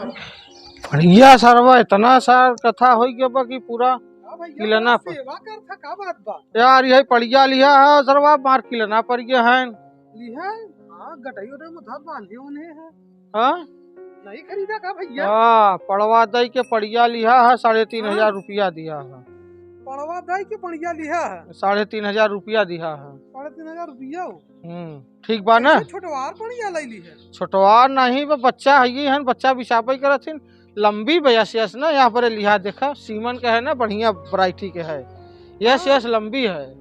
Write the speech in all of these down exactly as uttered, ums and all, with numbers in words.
बढ़िया सरवा, इतना सार कथा होइ गया बा कि पूरा का भैया, किलना बड़ा पर। सेवा करत ह, का बात बा? यार, यही पड़िया लिहा है सरवा, मार किलना पर गया है। लिहा है? हाँ, गटई उटई में धर बांधे उन्हें है। हाँ? नहीं खरीदा का भैया? हाँ, पड़वा दई के पड़िया लिहा है, साढ़े तीन हजार हाँ। रुपया दिहा है। पड़वा दई के पड़िया लिहा है? साढ़े तीन हजार रुपया दिहा है। साढ़े तीन हजार रुपया हो? हम्म, ठीक बा ना? ऐसे छोटवार पड़िया लई लिहा है? छोटवार नहीं बा, बच्चा है ये हन, बच्चा बिसापई करत हिन। लंबी बा, यस, यस ना, यहाँ पर लिहा देखा, सीमन के है ना, बढ़िया वैरायटी के है। यस, हाँ। यस, लंबी है।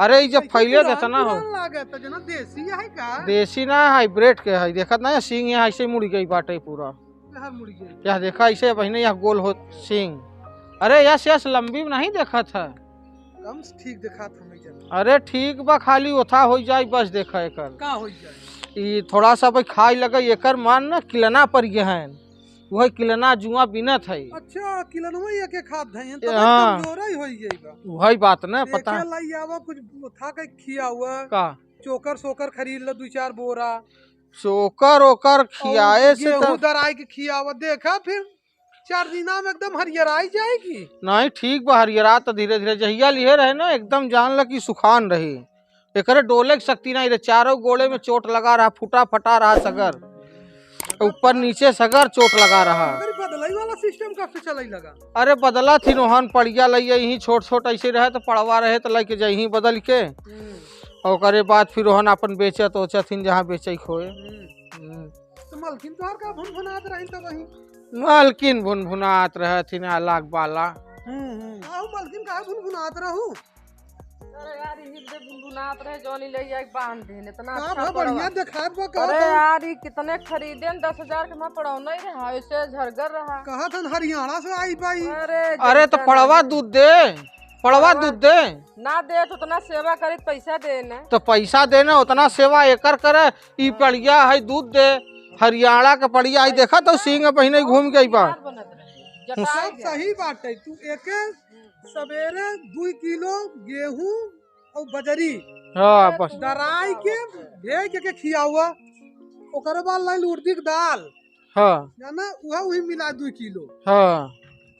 अरे, ई जब ऐसे फैले पुरान, देता ना हो। पुरान लागत है, जना देसी है का? देसी ना, हाइब्रिड के है। देखत ना, सींग यहाँ ऐसे मुड़ गई बाटे पूरा। कहाँ मुड़ गई? यह देखा, ऐसे बहिने, यह गोल होत सींग। अरे, यस, यस, लंबी नहीं देखत है। कम से ठीक देखा था, मैं जना। अरे, ठीक बा, खाली ओथा हो जाई, बस देखा एकर। का हो जाई? ई थोड़ा सा भाई खाई लगे, एकर मान ना किलना पर गए हैं। वही किलना जुआ बिनत है। अच्छा, किलनवा ये के खात हैं, तो हाँ। कमजोर ही होई गई बा। वही बात ना, पता देखे है। लाई आवा, कुछ था के खिया हुआ। का? चोकर सोकर खरीद लो, दू चार बोरा। चोकर ओकर खियाए और से गेहूं त दराई के खियावा, देखा फिर चार दिना में एकदम हरियराई जाएगी। नहीं, ठीक बा, हरियरा तो धीरे धीरे, जहिया लिहे रहे ना, एकदम जान ल कि सुखान रही। एकरे डोले के शक्ति नहीं रहे, चारों गोड़े में चोट लगा रहा, फूटा फटा रहा सगर, ऊपर नीचे सगर चोट लगा रहा। अरे, बदलाई वाला सिस्टम कब से चलाई लगा? अरे, बदला थी नोहन, पड़िया लइया यहीं छोट छोट ऐसे रहे, तो पड़वा रहे, तो लेके जाइहीं बदल के। हम्म। और ओकरे बाद फिर ओहन अपन बेचत ओचत हिन, जहाँ बेचे के होए। हम्म। हम्म। तो मलकिन तोहर का भुनभुनात रही तो वहीं? मलकिन भुनभुनात रहत हिन, अलग बाला। हम्म, हम्म। आऊ मलकिन का भुनभुनात रहू? अरे यार, ई हिलदे भुनभुनात रहे, जौन ई ले जाके बांध देन, इतना का अच्छा बा, बढ़िया पड़वा। देखात बा का अरे तो? यार, ई कितने खरीदे न, दस हजार के मैं पड़ौना ही रहा, ऐसे झरगर रहा। कहत हन हरियाणा से आई बा ई। अरे अरे तो जनता पड़वा नहीं। दूध दे, पड़वा पड़वा दूध दे। ना दे तो उतना सेवा करी तो पैसा दे न। तो पैसा दे न, उतना सेवा एकर करे। ई हाँ। पड़िया है, दूध दे, हरियाणा के पड़िया है, देखा तो सींग पहिने घूम गई बा। यार बनत रहे, जटाई सब गया। सही बात है, तू एके सवेरे दुई किलो गेहूं और बजरी हाँ, बस। दराई के भेज के खियावा। ओकरे बाद लाइल उड़दी के दाल, हाँ। जाना, उहे उही मिला दुई किलो। हाँ।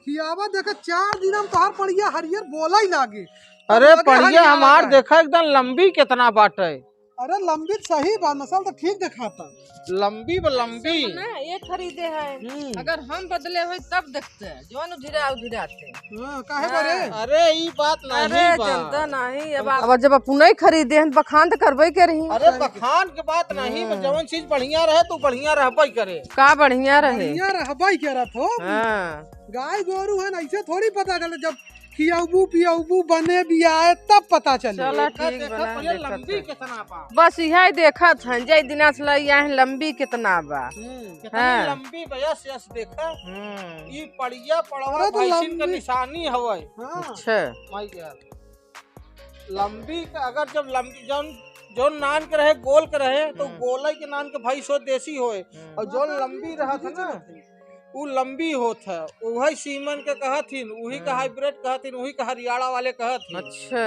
खियावा, देखा, चार दिन में तोहार पड़िया हरियर बोला ही लागे। अरे, लगे पड़िया हरियाणा हमार का। देखा एकदम लंबी कितना बाटे। अरे, लंबी सही बा, नस्ल तो ठीक देखाता। लंबी बा, लंबी। सुन ना, ये खरीदे है। हम्म। अगर हम बदले होई तब देखते, जौन उधिरा उधिराते। हाँ, काहे हाँ। बरे? अरे, ई बात नहीं अरे, बा। जनता नहीं, अब, अब जब अपने ही खरीदे हैं, बखान तो करबे के रही। अरे, बखान के बात नहीं बा, हाँ। जौन चीज बढ़िया रहे, तो बढ़िया रहबे करे। का बढ़िया रहे? बढ़िया रहबे करत हो। हाँ। गाय गोरू है ना, ऐसे थोड़ी पता चले, जब खियाउबू, पियाउबू, बने बियाए, तब पता चले। चला, देखा, ठीक देखा, बना, पहले देखा लंबी था। कितना बा। बस इहे देखत हन, जय दिना से लई आए हैं, लंबी कितना बा। हम्म। कितनी हाँ। लंबी बा, यस, यस, देखा। हम्म। ई पड़िया पड़वा अरे, तो भैंसिन के लंबी। निशानी हवे। हाँ। अच्छा। माई के हाथ। लंबी का, अगर जब लंबी, जौन, जौन नान के रहे, गोल के रहे, तो हम्म। गोलई के नान के भैंस हो, देसी होए। हम्म। और जौन लंबी रहत है ना, उ लंबी होत है, उहई सीमन के कहत हिन, उही का हाँ। हाइब्रिड कहत हिन, उही का हरियाणा वाले कहत हिन। अच्छा।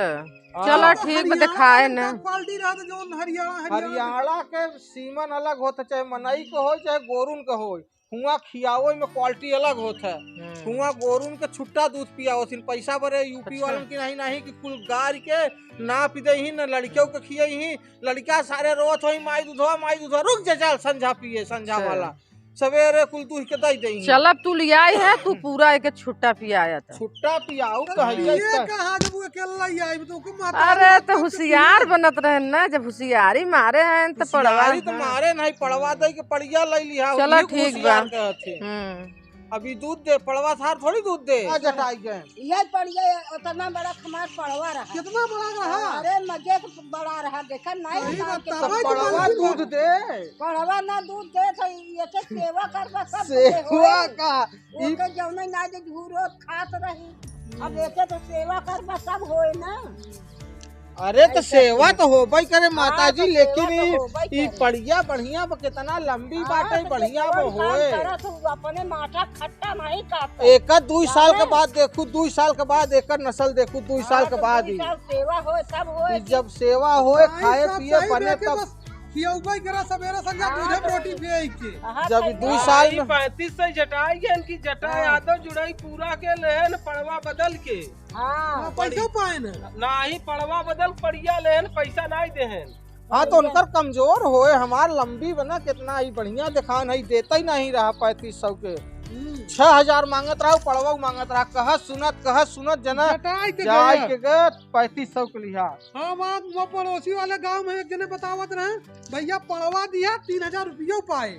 हाँ। चला ठीक बा, हरियाणा दिखाए के ना। का क्वालिटी रहत, जौन हरियाणा, हरियाणा के? हरियाणा के सीमन अलग होत है, चाहे मनई के होय, चाहे गोरुन के होय। हुआं खियावे में क्वालिटी अलग होत है। हम्म। हुआं गोरुन के छुट्टा दूध पियावत हिन, पैसा बरे यूपी अच्छा। वालन की नहीं, नहीं कि कुल गार के नाप दे ही, न लड़कियों के खिए ही। लड़का सारे रोत होई, "माई दूधवा, माई दूधवा।" रुक जा, चल संझा पिए, संझा अच्छा। वाला। सवेरे कुल दूध के दई देई। चल, अब तू लियाई है, तू पूरा एके छुट्टा पियाया था। छुट्टा पियाऊ तो है ये ये इसका। कहाँ जब वो अकेला ही आई, तो ओके माता अरे, तो होशियार बनत रहे ना, जब होशियारी मारे हैं, तो पड़वा होशियारी तो हैं। मारे नहीं, पड़वा दे के पड़िया ले लिहा, चला, उन्हीं को ठीक होशियार बा। कहत है। हम्म। अभी दूध दे, पड़वा थार थोड़ी दूध दे। आ, जटाई गए। ये पड़िया उतना बड़ा हमार पड़वा रहा। कितना बड़ा रहा? अरे, मजे के बड़ा रहा, देखा नहीं सही नाम बात, के तब पड़वा पड़वा दूध दे। पड़वा ना दूध दे, तो ये के सेवा करबा, सब सेवा होए। का? ओके जौने ना जे घूरो खात रही। अब एके तो सेवा करबा, सब होए ना। अरे, तो ऐसे सेवा तो होबे करे, हाँ, माता जी, तो लेकिन सेवा तो ई, होबे ई करे। पड़िया बढ़िया बा, कितना लंबी हाँ, बाटे, तो बढ़िया बा जौन काम होए। करत हूँ, अपने माथा खट्टा नहीं काटत। एक दुई साल के जाने? बाद देखू, दुई साल के बाद एकर नस्ल देखू, दुई हाँ, साल के तो बाद दुई ही। साल सेवा होए, तब होए। ई जब सेवा होए, भाई, खाए सब पिए सही बने देखे तब। बस खियउबे करा सबेरे संझा हाँ, दूधे तो रोटी पियाई के। हाँ, जब तो दुई साल ई में पैंतीस से जटाई है इनकी जटा हाँ। यादव जुड़ाई पूरा के लेहन पड़वा बदल के। हाँ। हाँ, पैसा पाए न। नाही पड़वा बदल पड़िया लेहन, पैसा नाही देहन। हाँ, तो उनकर कमजोर होए, हमार लंबी बना कितना ही बढ़िया देखान है, देता ही नहीं रहा पैंतीस सौ के। हम्म। छह हजार मांगत रहा, पड़वा मांगत रहा, कहत सुनत, कहत सुनत जना जटाई के जाए गया। के गए पैंतीस सौ के लिहा। हाँ, वहाँ वो पड़ोसी वाले गांव में एक जने बतावत रहे, भैया पड़वा दिया, तीन हजार रुपयो पाए।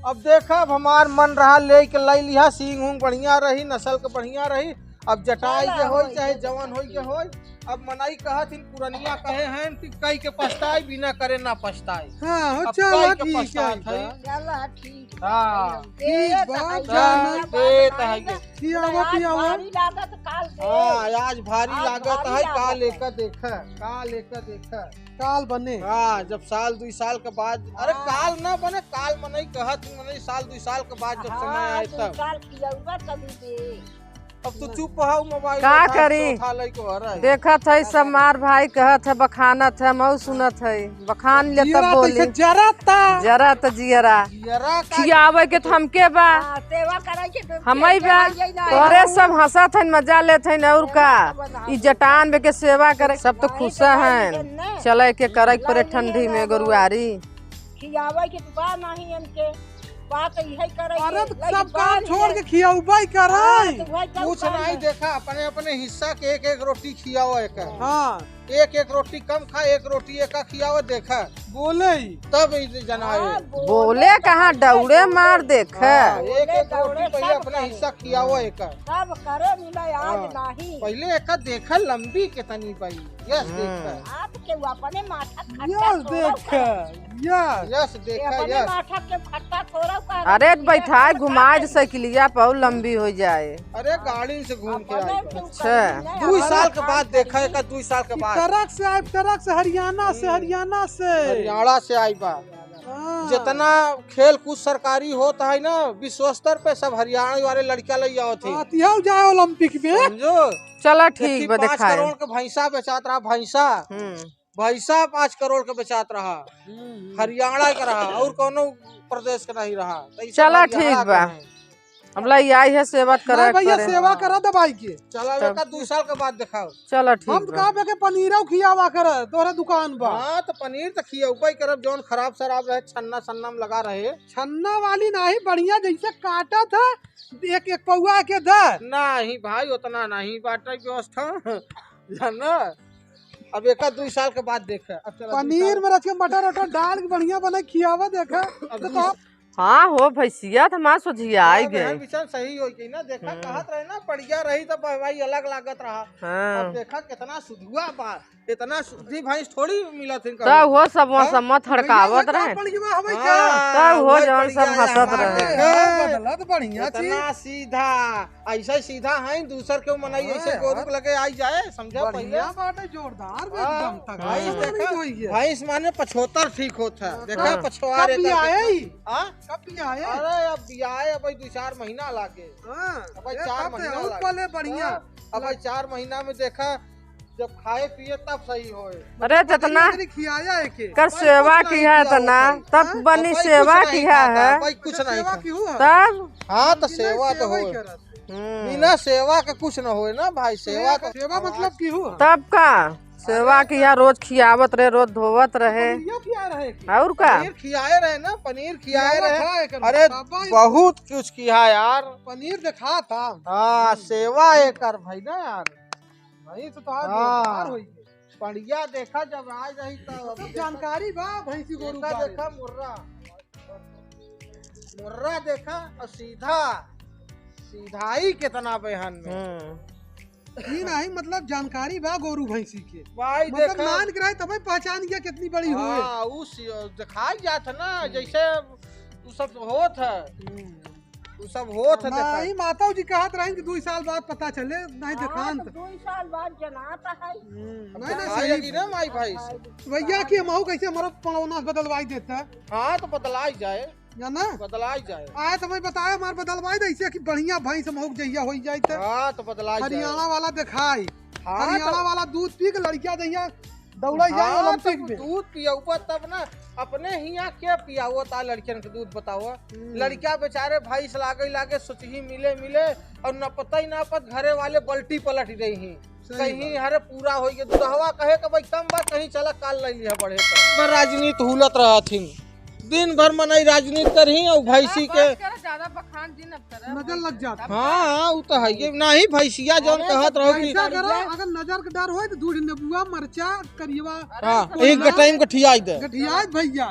अब देखा, अब हमार मन रहा, ले के लाई लिहा, सींग ऊंग बढ़िया रही, नस्ल के बढ़िया रही। अब जटाई चला के होई, होई, चाहे चला, जवन होई के होई। अब मनई कहत हिन, पुरनिया कहे हैं कि कई के पछताई, बिना करे ना पछताई। हाँ, हो, अब चला, कई के ठीक है, पछतात है। चला, ठीक है। हाँ। ठीक है, बा, तो है, जाना। हाँ, देत है। खियावा, आज पियावा। भारी लागत, काल दे। हाँ, आज भारी आज लागत भारी है, काल लागत है। एकर देखा, काल एकर देखा। काल बने। हाँ, जब साल दुई साल के बाद, अरे हाँ। काल ना बने, काल मनई कहत मनई साल दुई साल के बाद जब समय हाँ, आए दुई तब। साल खियउबा तभी दे। अब तो चुप हो, मोबाइल का उठा, करी? चौथा लइको हर है। देखत है सब मार भाई कहत है, बखानत है, मऊ सुनत है, बखान ले तब जियरा बोली। तैसे जरता। जरत जियरा। जियरा का खियावे के तो हमके बा। हाँ, सेवा करे के तो हमई बा। यही ना। तोरे सब हंसत हन, मजा लेत हन, और का? ई जटान बे के सेवा करे, सब तो खुश हन। चले के करे के परे ठंडी में गोरुआरी। खियावे के बा नहीं इनके, बात इहे करे के, अरे तो लेकिन सब काम छोड़ के खियाउबे करे। हाँ, तो वही सब कुछ काम नहीं है। देखा, अपने अपने हिस्सा के एक एक रोटी खियावा एक। हाँ। एक एक रोटी कम खा, एक रोटी एका खियावा देखा। बोले ही। तब ई जनाए। हाँ, बोले बोले कहाँ, डौड़े मार देखा। हाँ, एक एक रोटी पहिले अपने हिस्सा खियावा एका। सब करे मिला आज हाँ। नहीं। पहिले एका देखा लंबी कितनी बा। यस, हम्म। देखा। आप के वो अपने माथा खट्टा यस, थोड़ा देखा, सा। यस। यस, ये देखा, अपने यस। माथा के खट्टा थोड़ा सा अरे, रखिए, बैठाए, थोड़ा घुमाए सा दे, साइकिलिया पर लंबी हो जाए। अरे, गाड़ी से घूम के अपने आई। के ऊपर अच्छा। ही नहीं, दुई अपने साल के आप बाद देखा, करिए। एक दुई साल के बाद। ट्रक से आए, ट्रक से, हरियाणा से, हम्म। हरियाणा से। हरियाणा से आई बा। हाँ। जितना खेल कूद सरकारी होत है ना, विश्व स्तर पे सब हरियाणा वाले लड़कियां लइ आवत है। हाँ, तिहाऊ जाए ओलंपिक में। समझो? चला, ठीक देखी, बा, पाँच देखाए। करोड़ के भैंसा बेचात रहा, भैंसा। हम्म। भैंसा पाँच करोड़ के बेचात रहा। हम्म। हरियाणा के रहा, और कौनो प्रदेश के नहीं रहा। तो ई सब चला, हरियाणा ठीक के बा। हैं। अब लाई आई है, सेवा ना करे भैया, परे। सेवा करा दबाई के। चला, तब। एका दुई साल के बाद देखाओ। चला, ठीक हम बा। कहा बे के पनीरौ खियावा करे, तोहरे दुकान बा। हाँ, तो पनीर तो खियउबे करब, जौन खराब शराब रहे, छन्ना सन्ना में लगा रहे। छन्ना वाली नाही, बढ़िया जैसे काटा था, एक एक पौआ के दे। नहीं भाई, उतना नहीं बाटे व्यवस्था, जाना। अब एका दुई साल के बाद देखे। अब चला, दुई पनीर साल में रच के मटर वटर डाल के बढ़िया बना खियावा, देखा। अब तो दुई कहा हाँ हो, भैंसिया तो हमार सोझिया आई हाँ, गए। बहन बिचार सही होई गई ना, देखा, हम्म। कहत रहे ना, पड़िया रही तो भाई अलग लागत रहा। हाँ। अब देखा कितना सुधुआ बा, इतना सुधी भैंस थोड़ी मिलत है तब कहीं। हो सब वहाँ हाँ? सब मत भैया, हड़कावत ये का रहे। पड़िया हवे हाँ, का? तब हो वही जौन पड़िया सब है हंसत हमारे। रहे। हाँ, बदलत बढ़िया चीज। इतना सीधा, ऐसा सीधा है, दूसर के मनई हाँ ऐसे गोरू यार। के लगे आई जाए, समझा बढ़िया पहिले? बात है, जोरदार हाँ, एकदम तक। भैंस हाँ। देखा, नहीं होई है। भैंस माने पछोतर ठीक होत है। हाँ। देखा, हाँ। पछवार कब एकर बियाए देखा। ई? हाँ? कब बियाए? अरे, अब बियाए, अब दुई चार महीना लागे। हाँ। अब ये चार तब तो महीना और लागे। पले बढ़िया। हाँ, अब चार महीना में देखा, जब खाए पिए तब सही होए। अरे, जितना मेरी खियाया है के? कर भाई, सेवा कुछ नहीं किया किया इतना, होता है। तब हाँ? बनी भाई, सेवा कुछ नहीं किया खाता, है। भाई, कुछ अच्छा, नहीं सेवा खाता। की हुआ? तब? हाँ, तो बिना सेवा तो सेवा ही होए। करत। हम्म। बिना सेवा के कुछ न होए ना भाई, सेवा सेवा तो सेवा मतलब की हुआ? तब का? सेवा अरे, किया, रोज खियावत रहे, रोज धोवत रहे। पनीरिया खिया रहे के? और का? पनीर खियाए रहे ना, पनीर खियाए खियावा रहे। था एकर अरे, बाबा, बहुत कुछ किया यार। पनीर देखा था। हाँ, सेवा एकर भाई ना यार। भैंस तो आज हाँ। जोरदार होई है। पड़िया देखा जब आ जाई तब। तो जानकारी बा भैंसी गोरू एका के बारे में। देखा मुर्रा। मुर्रा देखा और सीधा। सीधाई कितना बेहन में। हम्म। ई नहीं, मतलब जानकारी बा गोरू भैंसी के। भाई मतलब देखा। मान के रहे तबे पहचान गया कितनी बड़ी होए। हाँ, उ सी-, दिखाई जात है ना, हम्म। जैसे उ सब होत है। हम्म। उ सब होत है, देखा। नहीं, माता जी कहत रही कि दुई साल बाद पता चले, नहीं हाँ, देखान तो त। दुई साल बाद जनात है। हम्म, अब नहीं, नहीं, देखाई सही। लगी ना माई भाई से। भैया कि हमहू कैसे हमारा पड़ौना बदलवाई देता। हाँ, तो बदलाई जाए। या ना? बदलाई जाए। आए तो मैं बताया, हमार बदलवाई दे, ऐसे कि बढ़िया भैंस हमहू जहिया होई जाए तो। हाँ, तो बदलाई जाए। हरियाणा वाला देखाई। हाँ, हरियाणा तो वाला दूध पी के लड़किया जहिया दौड़ा जाए हाँ, ओलंपिक तब में। दूध पियउबा तब ना, अपने हियाँ के पियावत आ लड़कियन के दूध बतावा। हम्म। लड़किया बेचारे भैंस लागे लागे सोचही मिले मिले, और न पता ही ना पत घरे वाले बल्टी पलट रही हैं। सही कहीं बात। हरे पूरा होई के दुधवा कहे के भाई कम बा, कहीं चला काल ले लिया बढ़े तो। पर राजनीति हुलत रहत हिन, दिन भर मनई राजनीति करही और भैंसी के बस करा, ज्यादा बखान जिन अब करा। नजर लग जात। हाँ, हाँ, उ तो है ये। नहीं, भैंसिया जौन अरे, कहत तो रहो कि भैंसा करा, अगर नजर के डर होए तो दूध, नेबुआ, मरचा, करियवा। हाँ, अरे, एक गटाई में गठियाई दे। गठियाई भैया,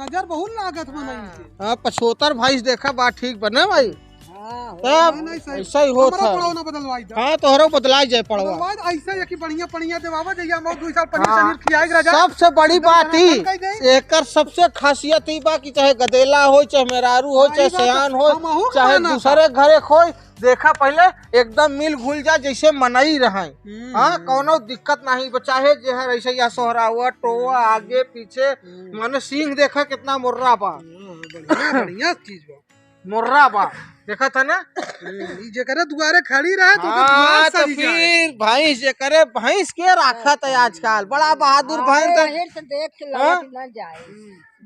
नजर बहुत लागत मनई के। हाँ, पछोतर भैंस देखा बा, ठीक बने भाई। हाँ, तब नहीं, नहीं, सही। ऐसा ही होत हमरा है। पड़वा ना बदलवाई दे। हाँ, तोहरो बदलाई जाए पड़वा। बदलवाई दे, ऐसा है कि बढ़िया, बढ़िया देवावा, जइया हम दो साल पनीर, हाँ, सनीर खियाई रह जा। सबसे बड़ी एकदम बात ही, कर दे। एकर सबसे खासियत ही बा कि चाहे गदेला हो, चाहे मेहरारू हो, हाँ, चाहे ई बात सयान हो, हमहू के चाहे मानत दूसरे बा। घरे खोई, देखा पहले एकदम मिल घुल जा जैसे मनई रहे। हम्म, हाँ, हम्म। कौनो दिक्कत नहीं बा, चाहे जे है ऐसे या सोहरावा, टोवा, हम्म। आगे पीछे, हम्म। माने सींग देखा कितना मुर्रा बा। हाँ, बढ़िया, बढ़िया चीज बा। मुर्रा बा, देखा था ना? हम्म, ई जेकरे दुआरे खड़ी रहे तो ओकर हाँ, दुआर तो सज जाए। फिर भैंस जेकरे, भैंस के राखत है आजकल, बड़ा बहादुर अरे, भैन त, बाहर से देख के हाँ? लौट ना जाए।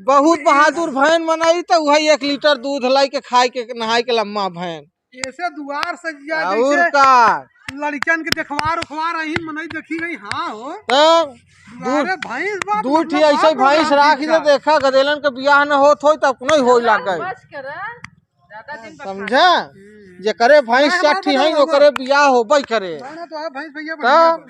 बहुत बहादुर भैन मनई तो वही एक लीटर दूध लाई के खाए के नहाए के लम्मा भैन। ऐसे दुआर सज जाए और जैसे का? लड़कियन के देखवार उखवार अहिन मनई देखी गई, हाँ हो। तब दुआरे भैंस बा, दू मतलब ठी ऐसे बाप रे भैंस बाप राख दे, का। देखा गदेलन के बियाह न होत होई तब नहीं होई लाग गई। बस करा, ज्यादा दिन बखान। समझा? हम्म। जेकरे भैंस नहीं, चार ठी हमारे हैं, बराबर ओकरे बियाह होबे करे। ना, ना, तो है भैंस भैया तब बढ़िया बा।